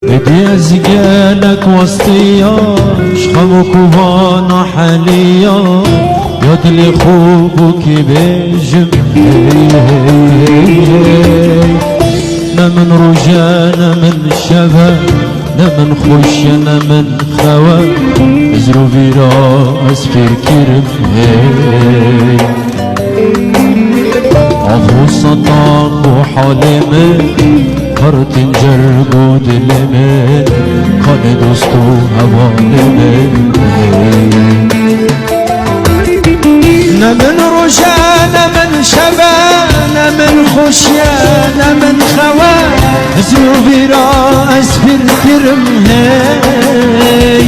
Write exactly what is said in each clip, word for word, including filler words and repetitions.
Êdî ez gelek westiya, ji xem û kovana heliya, ya dilê xwe bûkî bêjim, hey, hey, hey, hey. Ne min roj e, ne min şev e, ne min xweş e, ne min xew e, ez rovîra ez fêr kirim, hey. Ax û seta ku halê min, qirtîn cerg û dilê min, kanê dost û hevalê min. Ne min roj e, ne min şev e, ne min xweş e, ne min xew e, ez rovîra ez fêr kirim, hey.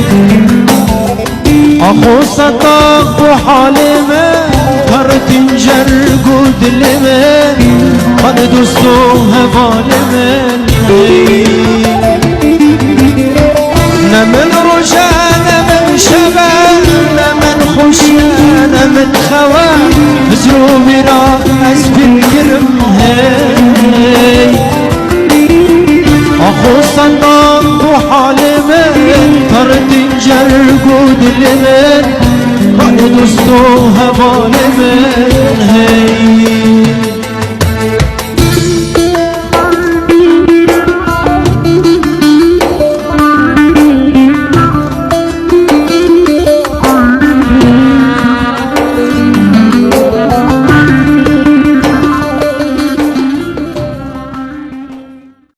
Ax û seta ku halê min, qirtîn cerg û dilê min, qanê dost û hevalê min, hey. Ne min roj e, ne min şev e, ne min xweş e, ne min xew e, ez rovîra ez fêr kirim, hey. Ax û seta ku halê min, qirtîn cerg û dilê min, qanê dost û hevalê min, hey.